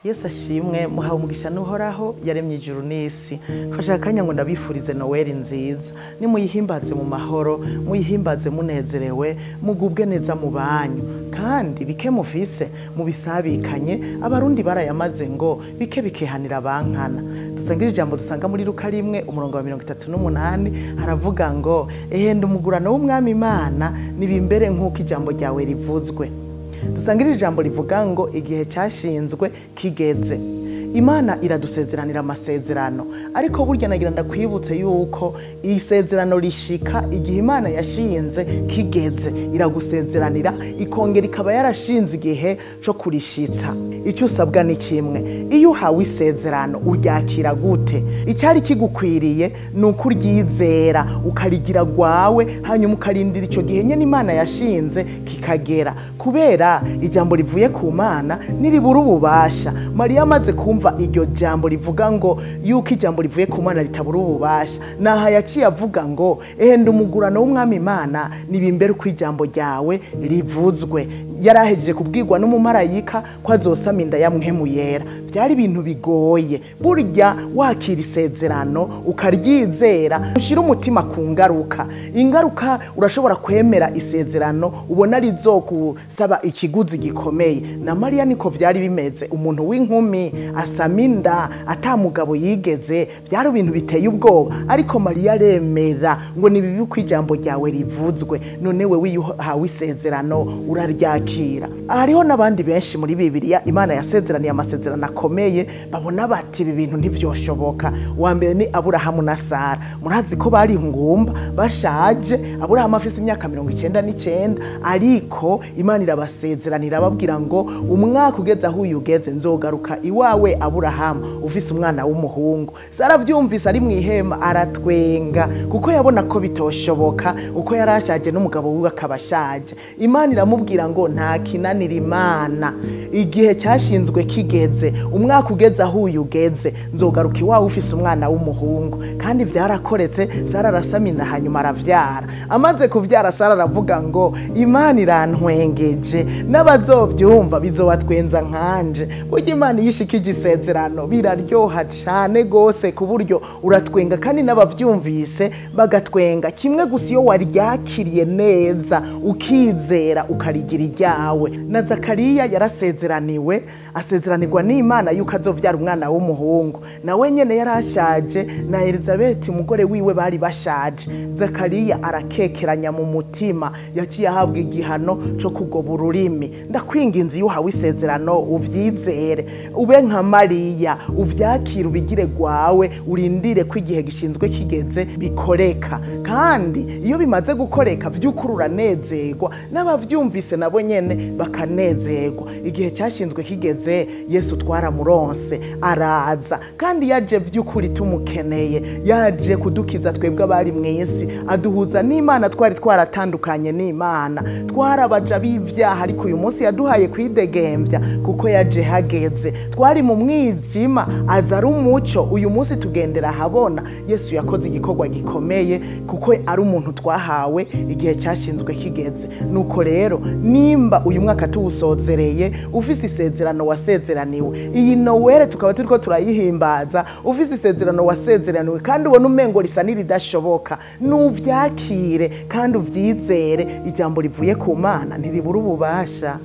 Yesu ashimwe, muhawe umugisha n'Uhoraho yaremye ijuru n'isi. Mfashe akanya ngo ndabifurize Noweli nziza. Nimuyihimbaze mu mahoro, muyihimbaze munezerewe, mugubwe neza mu banyu. Kandi bike mufise mubisabikanye, abarundi barayamaze ngo bike bikehanira bankana. Dusangire ijambo dusanga muri Luka 1 umurongo wa 38, haravuga ngo ehenda umugurano w'umwami Imana nibimbere nk'uko ijambo ryawe rivuzwe. Dusangire ijambo rivuga ngo igihe cyashinzwe kigeze. Imana iradusezeranira amasezerano, ariko burya nagira ndakwibutse yuko isezerano rishika igihe Imana yashinze kigeze. Iragusezeranira ikongera ikaba yarashinze igihe cyo kurishitsa. Icyo usabwa ni kimwe, iyo uhawe isezerano uryakira gute? Icyari kigukwiriye ni ukuryizera ukarigira gwawe, hanyuma ukarindira icyo gihe nyene Imana yashinze kikagera. Kubera ijambo rivuye ku Mana niribura ububasha. Mariya amaze kumva iryo jambo rivuga ngo yuko ijambo rivuye ku Mana ritabura ububasha, naha yaciye avuga ngo ehenda umugurano w'umwami Imana nibimbere uko ijambo ryawe rivuzwe. Yarahejeje kubwirwa n'umumarayika ko azosama inda ya Mpwemu Yera. Byari ibintu bigoye. Burya wakira isezerano ukaryizera, ushira umutima ku ngaruka. Ingaruka urashobora kwemera isezerano ubona rizokusaba ikiguzi gikomeye. Na Mariya niko byari bimeze, umuntu w'inkumi asama inda atamugabo yigeze, byari ibintu biteye ubwoba, ariko Mariya aremera ngo ni bibi ko ijambo ryawe rivuzwe. None wewe iyo uhawe isezerano uraryakira. Hariho n'abandi benshi muri Bibiliya Imana yasezeraniye amasezerano akomeye, babona bati ibi bintu ntivyoshoboka. Uwa mbere ni Aburahamu na Sara. Murazi ko bari ingumba bashaje, Aburahamu afise imyaka 99, ariko Imana irabasezeranira ababwira ngo umwaka ugeze aho uyu ugeze nzogaruka iwawe Aburahamu ufise umwana w'umuhungu. Sara avyumvise ari mw'ihema aratwenga, kuko yabona ko bitoshoboka, uko yarashaje n'umugabo wiwe akaba ashaje. Imana iramubwira ngo nta kinanira Imana, igihe cyashinzwe kigeze, umwaka ugeze aho uyu ugeze nzogaruka iwawe ufise umwana w'umuhungu. Kandi byarakoretse, Sara arasamina hanyuma aravyara. Amaze kuvyara Sara aravuga ngo Imana irantwengeje, n'abazovyumva bizobatwenza nkanje. Burya Imana iyo ishikije isezerano biraryoha cane gose, ku buryo uratwenga kandi n'abavyumvise bagatwenga. Kimwe gusa iyo waryakiriye neza ukizera ukarigira iryawe. Na Zakariya yarasezeraniwe, asezeranirwa n'Imana yuko azovyara umwana w'umuhungu. Nawe nyene yarashaje, na Elizabeti umugore wiwe bari bashaje. Zakariya arakekeranya mu mutima, yaciye ahabwa igihano co kugoba ururimi. Ndakwinginze iyo uhawe isezerano uvyizere, ube nka Mariya, uvyakire ubigire gwawe, urindire ko igihe gishinzwe kigeze bikoreka. Kandi iyo bimaze gukoreka vy'ukuri uranezerwa, n'abavyumvise nabo nyene bakanezerwa. Igihe cyashinzwe kigeze Yesu twaramuronse araza, kandi yaje vy'ukuri tumukeneye, yaje kudukiza twebwe abari mw'isi, aduhuza n'Imana twari twaratandukanye n'Imana, twarabaja b'ivyaha, ariko uyu munsi yaduhaye kwidegembya kuko yaje hageze. Twari mu mwijima aza ari umuco, uyu munsi tugendera ahabona. Yesu yakoze igikorwa gikomeye kuko ari umuntu twahawe igihe cyashinzwe kigeze. Nuko rero nimba uyu mwaka tuwusozereye ufise isezerano wasezeraniwe, iyi Noweli tukaba turiko turayihimbaza, ufise isezerano wasezeraniwe kandi ubona umengo risa n'iridashoboka, nuvyakire kandi uvyizere. Ijambo rivuye ku Mana ntiribura ububasha.